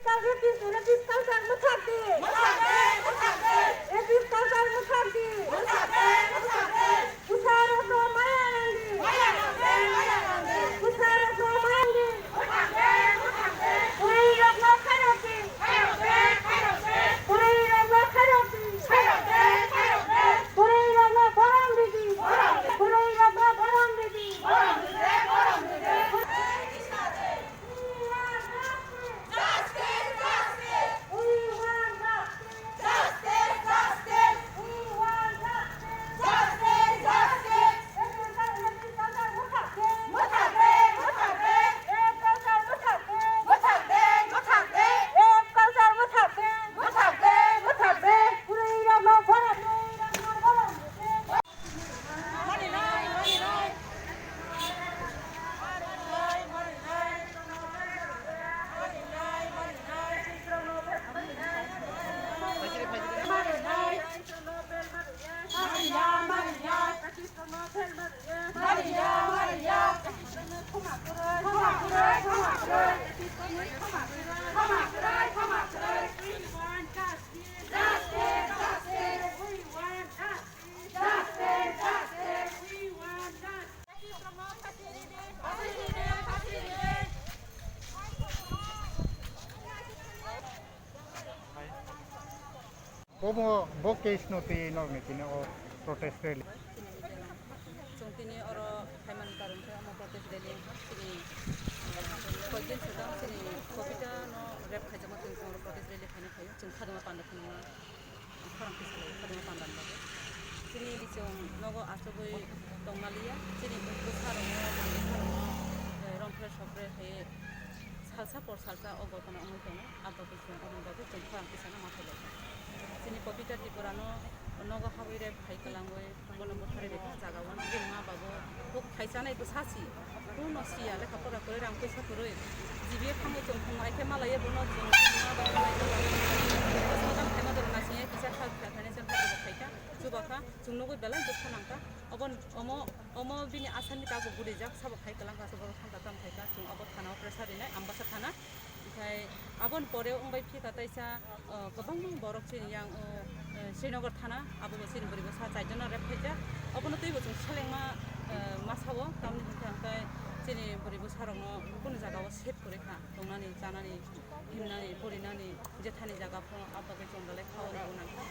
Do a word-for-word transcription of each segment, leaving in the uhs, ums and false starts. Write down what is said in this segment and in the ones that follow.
Culture, rapist culture mwthak di. Rapist culture mwthak di. Bwsarokno maya nang di. Bwsarokno maya nang di. Bwrwirokno khairok di. Bwrwirokno khairok di. Bwrwirokno borom ridi. Bwrwirokno borom ridi. Omo bo case no twi norok ni tini o protest rally. Chwng tini oro phaimani karon khe omo protest rally wngkha. Chini, uh, koikdin swkang chini Kobita no rape khaijakma twi chwng oro protest rally khaina phaio. Chwng khaduma panda phunukma, khorang kisa lai khaduma panda ni bagwi. Chini chwng nogo achugwi tongmaliya. Chini bwsarokno, bwsarokno, eh, romphre sopre hai salsa por salsa o gotona wngwi tongo. Abo bagwi chwng omo bagwi chwng khorang kisa no ma phailai. Chini Kobita Tripura no nogo habwi rape khai kwlangwi bono bwtharwi rikha jaga o. Bini ma babu huk khai chanai bwsa si. Kuno siya lekha pora kwrwi rang puisa kwrwi. G B A thangwi chwng thwngmai khe malaiya bono chwng ma bai malai. Bwsajang khaima doro nasingya kisa khal kha khainai chwng kha khaikha. Chubakha chwng nugwi belai dukha nangkha. Obon omo omo bini asani tago burijak sabo khai kwlangkha, sabo thangkha tamo khaikha. Chwng obo thana o pressure rinai Ambasa thana. Omohai aboni pore wngbai phikha taisa, uh, kwbangma borok chini yang, uh, uh, Srinagar thana, abo bo chini bwrwi bwsa chaijona rape khaijak. Obono twibo chwng selengma, uh, ma sao, tamni hwnkhe ang tei chini bwrwi bwsarokno kunu jagao safe kwrwi kha, tongnani, chanani, himnani, purinani, jethani jaga pho, abo bagwi chwng belai khao rwna nangkha.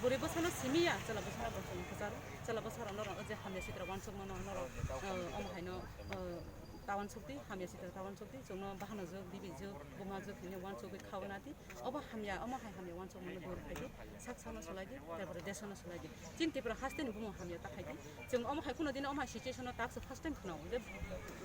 Bwrwi bwsano simi ya, chwla bwsarokbo chwng kwcharo, chwla bwsarok norok je hamya sitra uansukmano norok, uh, omo haino, uh, ta uansukdi, hamya sitra ta uansukdi, chwngno bahanajwk, bibijwk, bumajwk hinwi uansugwi khaui nadi. Obo hamya, omo hai hamya uansukmano dur khaidi, sak sakno sulaidi, tarpore desono sulaidi. Chini Tripura hasteni bumung hamya ta khaidi. Chwng omo hai kuno dino omo hai situation-o taksa first time khwnao. Je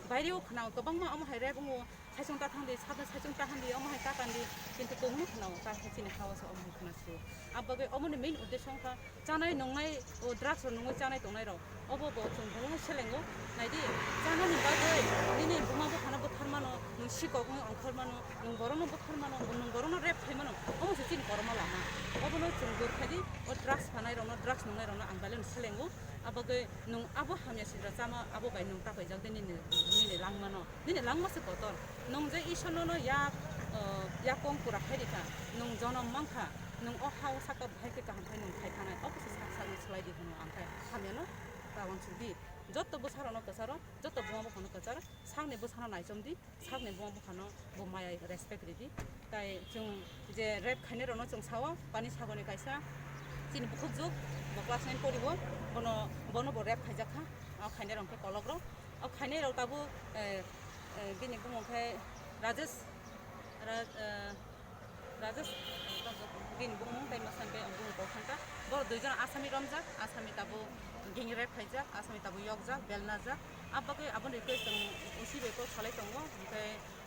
baireo khwnao, kwbangma omo hai rek wngo, saichung ta thangdi, saichung ta handi, omo hai ta kandi, kintu tongno khwnao, ta khe chini hao se omo hai khwna sio. Abo bagwi omoni main uddesho wngkha, chanai nungnai, o drugs rok nungwi chanai tongnai rok, obo bo chwng belai selengo. Naidi, chanani bagwi nini buma buphano butharmano, nwng sikok wngwi ongkhormano, nwng borokno butharmano, nwng borokno rape khaimano, omo se chini kormo lama. Obono chwng dur khaidi, o drugs phanai rokno, drugs nungnai rokno ang belai no selengo. Abagwi nwng abo hamya sidra chama, abo bai nwng ta paijak de nini, nini langmano. Nini langma se kotor. Nwng je Isorno no yak, uh, yakong pura khai rikha. Nwng jonom mankha. Nwng o hao saka bahai khe kaham khai nwng khai thanai. Obo se sak sakno swlai di hwnwi ang khe hamyano ta uansuk di. Jotto bwsarokno kwcharo, jotto buma buphano kwcharo, sakni bwsano naichom di, sakni buma buphano bo maya respect ridi. Tai chwng je rape khainai rokno chwng sao, pani sagoni kaisa chini bukhuk juk, bo class nine poriwo, bono, bono bo rape khaijak kha, o khainai rok khe kolok rok. O khainai rok tabuk, eh, eh, bini bumung khe Rajesh, Ra-, eh, Rajesh, bini bumung tei mwsang khe bumung kok thangkha. Borok duijon asami romjak, asami tabuk gang rape khaijak, asami tabuk yokjak, belnajak. Abagwi aboni request chwng O C bai kok salai tongo, hwnkhe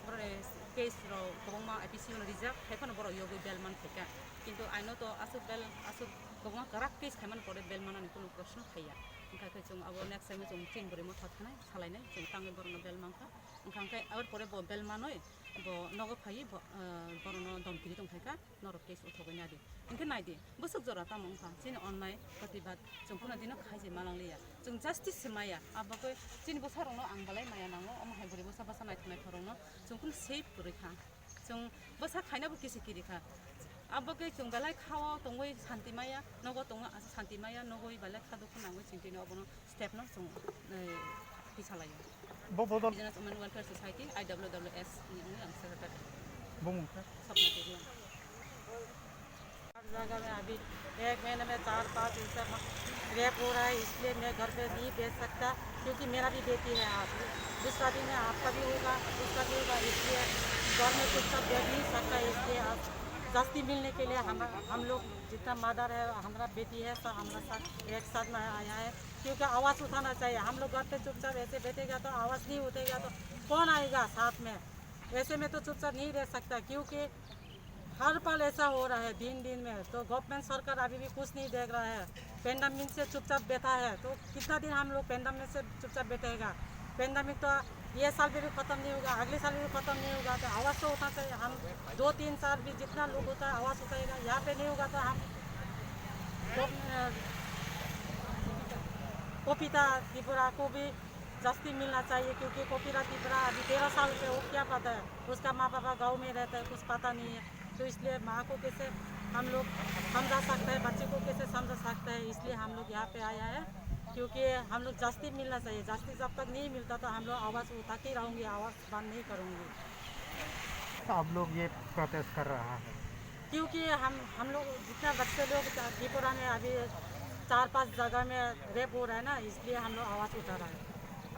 borokni case rok kwbangma I P C no rijak, hai phano borok yogwi bel man phaikha. Kintu aino to aswk bel, aswk kwbangma kwrak case khaimani pore bel manani kunu proshno phaiya. Wngkha khe chwng abo next time chwng chini bwrwi motha thanai salainai, chwng tangwi borokno bel mankha. Wngkha khe aboni pore bo bel manwi bo nogo phaiwi bo, ah, borokno domkiri tongkhaikha, norok case uthogwi nadi. Wngkhe naidi, bwswk jora tamo wngkha, chini onnai protibad chwng phano dino khaijai malangliya. Chwng justice se maya, abagwi chini bwsarokno ang belai maya nango, omo hai bwrwi bwsa bwsa naithok naithok rokno chwng phano safe kwrwi kha. Chwng bwsa khainabo kisi kiri kha. Abo khe chwng belai khao tongwi santi maya, nogo tongwi santi maya, nogwi belai kha dukhu nangwi chwng tini obono step no chwng, eh, tisalaio. Bo bodol Indigenous Women Welfare Society, I W W S ni wngwi ang secretary. Bumung kha? Swapna Debbarma. हर जगह में अभी एक महीने में चार पांच ऐसा रेप हो रहा है, इसलिए मैं घर पे नहीं भेज सकता, क्योंकि मेरा भी बेटी है। आज दूसरा दिन है, आपका भी होगा, उसका भी होगा, इसलिए घर में चुपचाप बैठ नहीं सकता है। इसलिए आज जस्टिस मिलने के लिए हम हम लोग जितना मदर है, हमारा बेटी है, सब हमारा साथ एक साथ में आया है, क्योंकि आवाज़ उठाना चाहिए। हम लोग घर पे चुपचाप ऐसे बैठेगा तो आवाज़ नहीं उठेगा तो कौन आएगा साथ में? ऐसे में तो चुपचाप नहीं रह सकता, क्योंकि हर पल ऐसा हो रहा है दिन दिन में। तो गवर्नमेंट सरकार अभी भी कुछ नहीं देख रहा है, पेंडेमिक से चुपचाप बैठा है। तो कितना दिन हम लोग पेंडेमिक से चुपचाप बैठेगा? पेंडेमिक तो ये साल में भी खत्म नहीं होगा, अगले साल में भी खत्म नहीं होगा। तो आवाज़ तो उठा चाहिए। हम दो तीन साल भी जितना लोग होता है आवाज़ उठाएगा, यहाँ पे नहीं होगा तो हम तो, अ, पपीता त्रिपुरा को भी जस्टिस मिलना चाहिए, क्योंकि पपीता त्रिपुरा अभी तेरह साल से वो क्या पता है, उसका माँ पापा गाँव में रहता है, कुछ पता नहीं है। तो इसलिए माँ को कैसे हम लोग समझा सकते हैं, बच्चे को कैसे समझा सकते हैं, इसलिए हम लोग यहाँ पे आया है, क्योंकि हम लोग जस्टिस मिलना चाहिए। जस्टिस जब तक नहीं मिलता तो हम लोग आवाज़ उठाती रहूँगी, आवाज़ बंद नहीं करूँगी। तो आप लोग ये प्रोटेस्ट कर रहा है? क्योंकि हम हम लोग जितना बच्चे लोग त्रिपुरा में अभी चार पांच जगह में रेप हो रहा है ना, इसलिए हम लोग आवाज़ उठा रहा है।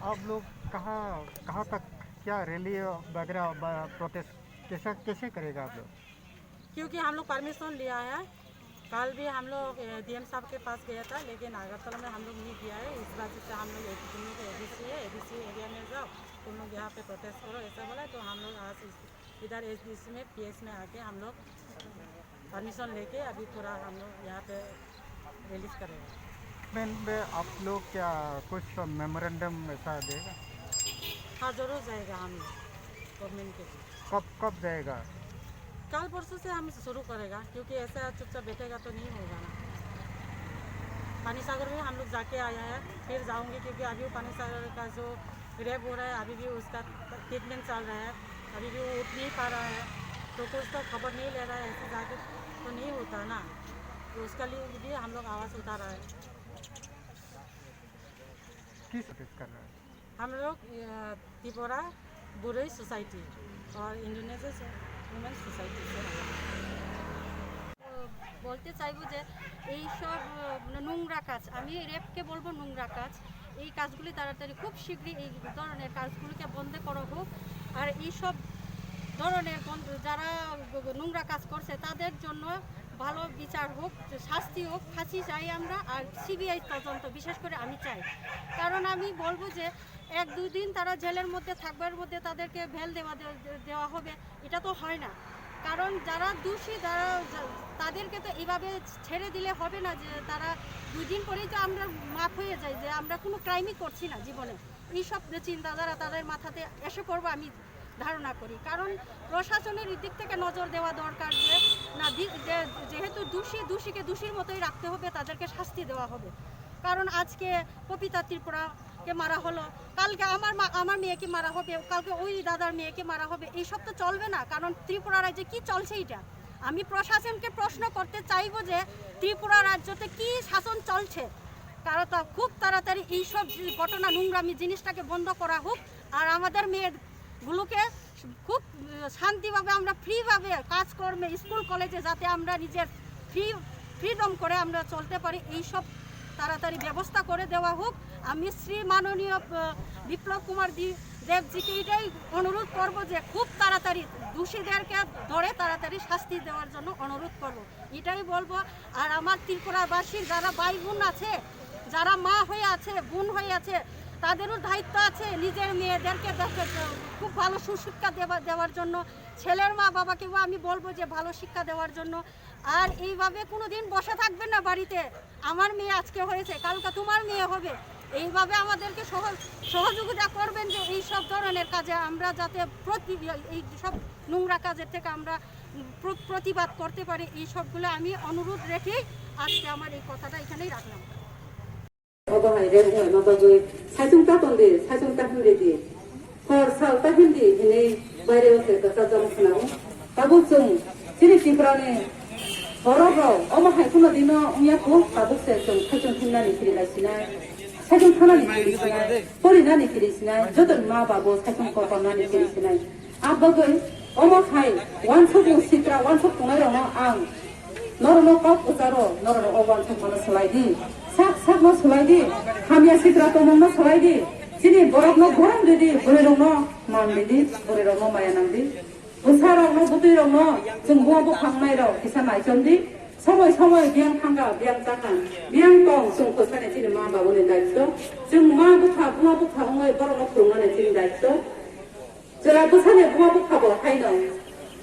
आप लोग कहाँ कहाँ तक क्या रैली वगैरह प्रोटेस्ट कैसा कैसे करेगा आप लोग? क्योंकि हम लोग परमिशन लिया है। कल भी हम लोग डीएम साहब के पास गया था, लेकिन अगरतला में हम लोग नहीं गया है। इस वजह से हम लोग एडीसी में, एडीसी है, एडीसी एरिया में जाओ, तुम लोग यहाँ पे प्रोटेस्ट करो, ऐसा बोला। तो हम लोग आज इस- इधर एसडीसी में, पीएस में आके हम लोग परमिशन लेके अभी पूरा हम लोग यहाँ पे रिलीज करेंगे। मैम, आप लोग क्या कुछ मेमोरेंडम ऐसा देगा? हाँ, जरूर जाएगा हम लोग गवर्नमेंट के पास। कब, कब जाएगा? कल परसों से हम शुरू करेगा, क्योंकि ऐसा चुपचाप बैठेगा तो नहीं होगा ना। पानी सागर में हम लोग जाके आया है, फिर जाऊंगी, क्योंकि अभी वो पानी सागर का जो रेप हो रहा है, अभी भी उसका ट्रीटमेंट चल रहा है, अभी भी वो उठ नहीं पा रहा है, तो कुछ तो खबर नहीं ले रहा है, ऐसे जाके तो नहीं होता ना। तो उसका लिए भी हम लोग आवाज़ उठा रहा है। किस प्रोटेस्ट कर रहा है? हम लोग, अ, त्रिपुरा बुरई सोसाइटी और इंडोनेशिया वुमेन सोसाइटी से हैं। বলতে চাইবো যে এই সব, আহ, নোংরা কাজ, আমি রেপকে বলবো নোংরা কাজ, এই কাজগুলি তাড়াতাড়ি খুব শীঘ্রই এই ধরনের কাজগুলিকে বন্ধ করা হোক। আর এই সব ধরনের বন-, যারা নোংরা কাজ করছে তাদের জন্য ভালো বিচার হোক, শাস্তি হোক, ফাঁসি চাই আমরা। আর সিবিআই তদন্ত বিশেষ করে আমি চাই, কারণ আমি বলবো যে এক দুই দিন তারা জেলের মধ্যে থাকবার মধ্যে তাদেরকে বেল দেওয়া দে-, দেওয়া হবে, এটা তো হয় না। কারণ যারা দোষী, যারা যা-, তাদেরকে তো এইভাবে ছেড়ে দিলে হবে না যে তারা দুই দিন পরেই তো আমরা মাফ হয়ে যাই যে আমরা কোনো ক্রাইমই করছি না জীবনে। এইসব যে চিন্তাধারা তাদের মাথাতে এসে পড়বে আমি ধারণা করি। কারণ প্রশাসনের এই দিক থেকে নজর দেওয়া দরকার যে না, দি-, যে, যেহেতু দোষী, দোষীকে দোষীর মতোই রাখতে হবে, তাদেরকে শাস্তি দেওয়া হবে। কারণ আজকে পপিতা ত্রিপুরাকে মারা হলো, কালকে আমার মা, আমার মেয়েকে মারা হবে, কালকে ওই দাদার মেয়েকে মারা হবে, এইসব তো চলবে না। কারণ ত্রিপুরা রাজ্যে কি চলছে এটা? আমি প্রশাসনকে প্রশ্ন করতে চাইবো যে ত্রিপুরা রাজ্যতে কি শাসন চলছে, কারণ তা খুব তাড়াতাড়ি এইসব যে ঘটনা, নোংরামি জিনিসটাকে বন্ধ করা হোক। আর আমাদের মেয়েগুলোকে খুব, আহ, শান্তিভাবে আমরা ফ্রিভাবে কাজকর্মে, স্কুল কলেজে যাতে আমরা নিজের ফ্রি, ফ্রিডম করে আমরা চলতে পারি, এইসব তাড়াতাড়ি ব্যবস্থা করে দেওয়া হোক। আমি শ্রী মাননীয়, আহ, বিপ্লব কুমার দি-, দেবজিকে এটাই অনুরোধ করব যে খুব তাড়াতাড়ি দোষীদেরকে ধরে তাড়াতাড়ি শাস্তি দেওয়ার জন্য অনুরোধ করব, এটাই বলবো। আর আমার ত্রিপুরাবাসীর যারা ভাই বোন আছে, যারা মা হয়ে আছে, বোন হয়ে আছে, তাদেরও দায়িত্ব আছে নিজের মেয়েদেরকে দেখে, খুব ভালো সুশিক্ষা দেওয়া, দেওয়ার জন্য, ছেলের মা বাবাকেও আমি বলবো যে ভালো শিক্ষা দেওয়ার জন্য। আর এইভাবে কোনোদিন বসে থাকবেন না বাড়িতে, আমার মেয়ে আজকে হয়েছে, কালকে তোমার মেয়ে হবে, এইভাবে আমাদেরকে সহ-, সহযোগিতা করবেন যে এই সব ধরনের কাজে আমরা যাতে প্রতি-, এই সব নোংরা কাজের থেকে আমরা প্র-, প্রতিবাদ করতে পারি। এই সবগুলো আমি অনুরোধ রেখেই আজকে আমার এই কথাটা এখানেই রাখলাম। Obo hai rep wnglaima bagwi saichung ta ton di, saichung ta him di, hor sal ta him di hinwi baire o se kwchajak khna-o. Tabuk chwng chini Tripura ni borok rok omo hai kheno dino wngya kho, tabuk se chwng saichung himnani kiri lai sinai, saichung thanani kiri sinai, porinani kiri sinai, joto ni ma babo saichung kotornani kiri sinai. Abagwi omo hai wansukmung sitra wansuk tongnai rokno ang norokno kok kwcharo norokno o wansukmano swlai di, sak sakno swlai di, hamya sitra tongmungno swlai di, chini borokno borom ridi, bwrwi rokno man ridi, bwrwi rokno maya nang di. Bwsa rokno bwtwi rokno chwng buma bupha wngnai rok kisa naichom di. Somoi somoi biyang thangkha, biyang chakha, biyang tong chwng kwsani chini ma babuni daitto. Chwng ma bupha, buma bupha wngwi borokno phwrwngnani chini daitto. Chwla bwsani buma bupha bo haino.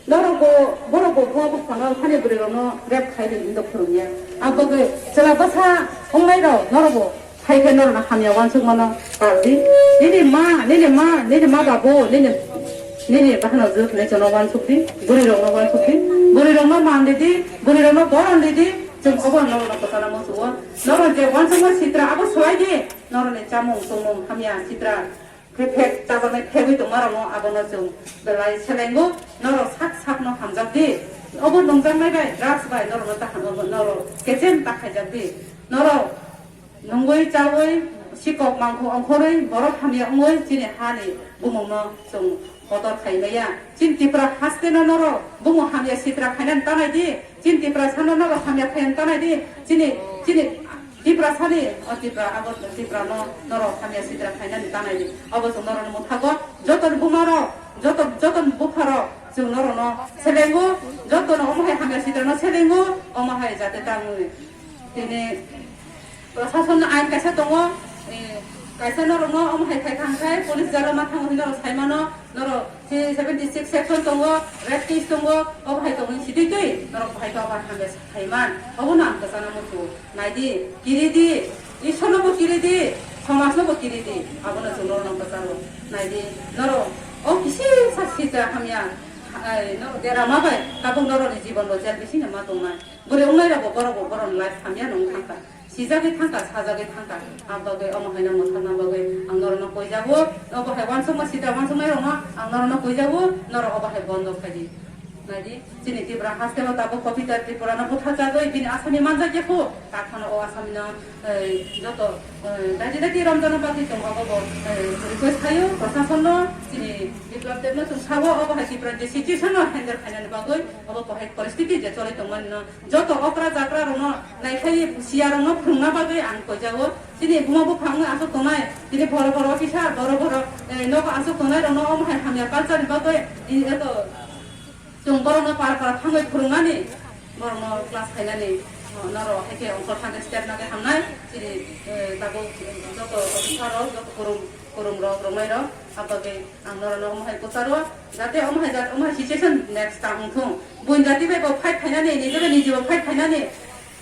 Norok bo, borok bo buma bupha no thani bwrwi rokno rep khai di hindo phwrwngya. Abagwi chwla bwsa wngnai rok norok bo Hai khe norokno hamya wansukmano pal di. Nini ma, nini ma, nini ma babu, nini, nini bahanok jwk hinwi chwngno wansuk di. Bwrwirokno wansuk di. Bwrwirokno man ridi, bwrwirokno boron ridi. Chwng obo norokno kwchana muchungo. Norok je wansukma sitra abo swlai di. Norokni chamung tongmung hamya sitra. Khe phek chajaknai phegwi tongmarokno abono chwng belai selengo. Norok sak sakno hamjak di. Obo nungjaknai bai, drugs bai norokno ta hamjak, norok kechem ta khaijak di. Norok Nungwi chawi, sikok mangkhuk ongkhorwi, borok hamya wngwi chini hani bumungno chwng kotor khai maya. Chini Tripura hasteno norok bumung hamya sitra khainani tanai di. Chini Tripura sano norok hamya khainani tanai di. Chini, chini Tripura sani, o Tripura, abo Tripura no norok hamya sitra khainani tanai di. Abo chwng norokno mwthago, joto ni buma rok, joto, joto ni bupha rok chwng norokno selengo, joto no omo hai hamya sitra no selengo, omo hai jate tangwi. Tini Prosason ni ain kaisa tongo, eh, kaisa norokno omo hai khai thang khai, police jaro ma thango hinwi norok sai mano, norok three seventy six section tongo, rape case tongo, obo hai tongo sitwi twi, norok bahai khe obo hamya sai man, obono ang kwchana muchungo. Nai di, kiri di, Ishwar no bo kiri di, somaj no bo kiri di, abono chwng norokno kwcharo. Nai di, norok o kisi sa sitra hamya, ai, norok dera ma bai, tabuk norokni jibon bo jel bisingno ma tongnai. Bwrwi wngnai rokbo borokbo borokni life hamya no wng thangkha. Sijagwi thangkha, sajagwi thangkha. Ang bagwi omo haino mwthangna bagwi ang norokno koijago. Obo hai wansukma sitra wansuknai rokno ang norokno koijago. Norok obo hai bondo khaidi. Naidi, chini Tripura haste o tabuk Kobita Tripura no butharjagwi bini asami manjakya kho. Takhano o asami no, eh, joto, eh, daiti daiti romjana bagwi chwng obo bo, eh, request khaio prosason no, chini Biplab Deb no chwng sao obo hai Tripura ni situation no handle khainani bagwi obo bo hai poristiti je choli tongmani no Joto okra jakra rokno naikhai siya rokno phwrwngna bagwi ang koijago. Chini buma buphang wngwi aswk tongnai, chini boro boro officer, boro boro, eh, nogo aswk tongnai rokno omo hai hamya culture ni bagwi, eh, eto chwng borokno para para thangwi phwrwngnani, borokno class khainani, oh, norok hai khe ongkhor thangwi step nagwi hamnai, chini, eh, tabuk joto officer rok, joto kwrwng, kwrwng rok, rwngnairok, abagwi ang norokno omo hai kwcharo, jate omo hai jat-, omo hai situation next ta wngthung. Buini jati bai bo fight khainani, niji bai niji bo fight khainani,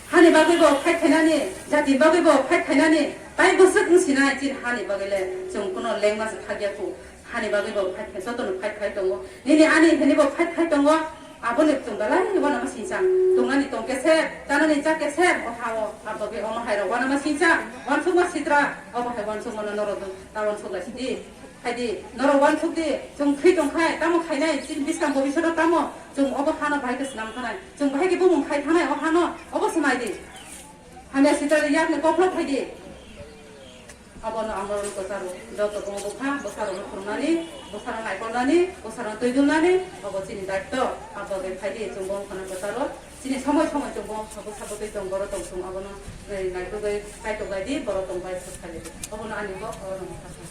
hani bagwi bo fight khainani, jati bagwi bo fight khainani, tai bwswk wng sinai chini hani bagwi le chwng kuno lengma se thakya khu. Hani bagwi bo fight khai, jotono fight khai tongo. Nini ani hini bo fight khai tongo. Aboni chwng belai uanama singcha. Tongnani tong kese, chanani cha kese, o ha o. Abagwi omo hai rok uanama singcha, uansukma sitra, obo hai uansukmano norok ta uansuk lai sidi. Haidi, norok uansuk di, chwng thwi tong khai, tamo khainai, chini bwskang bobishoto tamo, chwng obo hano bahai khe swnam thanai, chwng bahai khe bumung khai thanai, o hano, obo swmai di. Hamya sitra ni yakni koplok khai di. Abono ang norokno kwcharo, joto buma bupha, bwsarokno phwrwngnani, bwsarokno naikolnani, bwsarokno twi dulnani, obo chini daitto, abo bai khai di, chwng bo wngkhana kwcharo, chini somoi somoi chwng bo wngkha bwsa bwtwi tong, borok tong chwng abono, eh, naitugwi kaitok lai di, borok tong bai swk khai lai di. Obono ani kok, obono mwthangkha.